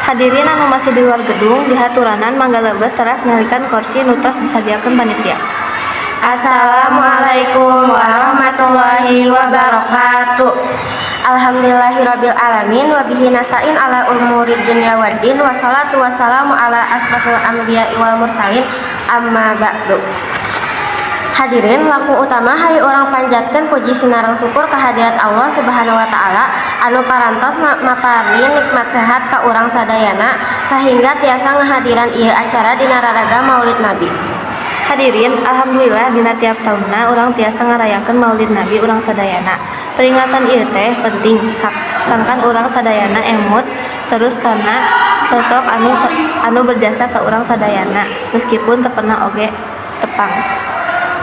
Hadirin anu masih di luar gedung dihaturanan mangga lebet teras nyalikan kursi nu tos disadiakeun panitia. Assalamualaikum warahmatullahi wabarakatuh. Alhamdulillahirabbil alamin, wabihi nasta'in ala umurid dunya waddin, wassalatu wassalamu ala asrafil anbiya'i wal mursalin, amma ba'du. Hadirin, langkung utama hayu urang panjatkeun puji sinareng syukur kehadirat Allah Subhanahu wa Taala anu parantos maparin nikmat sehat ka urang sadayana sehingga tiasa ngahadiran ieu acara dina raraga Maulid Nabi. Hadirin, alhamdulillah dina tiap tahunna urang tiasa ngarayakeun Maulid Nabi urang sadayana. Peringatan ieu teh penting sangkan urang sadayana emut terus karena sosok anu berjasa ka urang sadayana meskipun teu pernah oge tepang.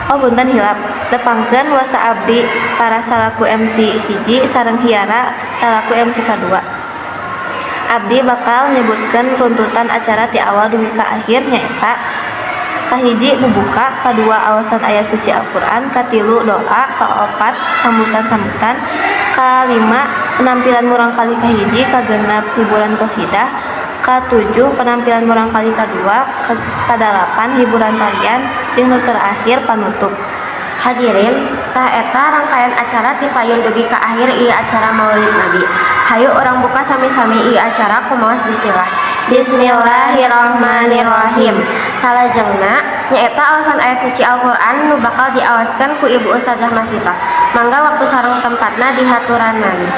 Oh, punten hilap. Tepangkeun, wasta abdi Farah salaku MC hiji sareng Hiara salaku MC kadua. Abdi bakal nyebutkeun runtutan acara ti awal dugi ka akhir, nyaeta kahiji bubuka, kadua aosan ayat suci Al-Qur'an, katilu doa, kaopat sambutan-sambutan, kalima penampilan murangkalih kahiji, kagenep hiburan qasidah, katujuh penampilan murangkalih kadua, kadalapan hiburan tarian, jeung nu terakhir panutup. Hadirin, tah eta rangkaian acara ti payun dugi ka akhir ieu acara Maulid Nabi. Hayu urang buka sami-sami ieu acara ku maos bismillah. Bismillahirrahmanirrahim. Salajengna nyaeta aosan ayat suci Al-Qur'an nu bakal diaoskeun ku Ibu Ustazah Masitah. Mangga waktu sareng tempatna dihaturanan.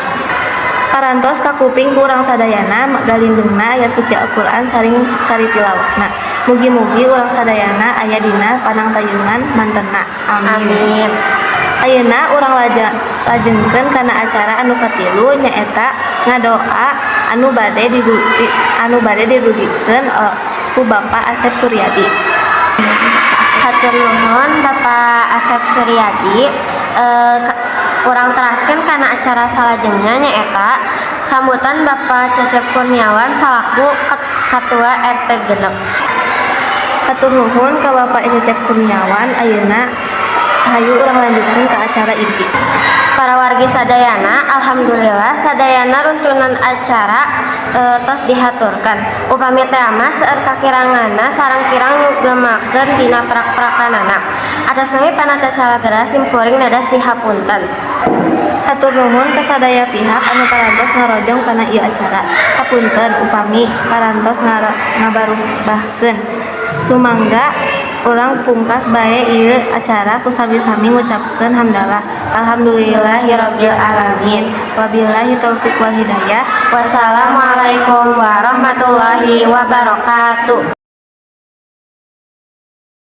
Parantos kakuping ku urang sadayana galindengna ayat suci Al-Qur'an sareng sari tilawahna. Mugi-mugi urang sadayana aya dina panangtayungan mantenna. Amin. Amin. Ayeuna urang lajengkeun kana acara anu katilu, nyaeta ngadoa anu bade didugikeun ku Bapak Asep Suryadi. Hatur nuhun, Bapak Asep Suryadi. Urang teraskeun kana acara salajengna, nyaeta sambutan Bapak Cecep Kurniawan salaku Ketua RT 6. Hatur nuhun ka Bapak Cecep Kurniawan. Ayeuna hayu urang lanjutkeun ka acara inti. Para wargi sadayana, alhamdulillah sadayana runtunan acara tos dihaturkeun. Upami teh mah seueur kakiranganna sareng kirang nyugemakeun dina prak-prakanana. Atas nami panata calagera, simkuring neda sihapunten. Hatur nuhun ka sadaya pihak anu parantos ngarojong kana ieu acara. Hapunten upami parantos ngabarubahkeun. Sumangga urang pungkas bae ieu acara ku sami-sami ngucapkeun hamdalah. Alhamdulillahirabbil alamin. Wabillahi taufik wal hidayah. Wassalamualaikum warahmatullahi wabarakatuh.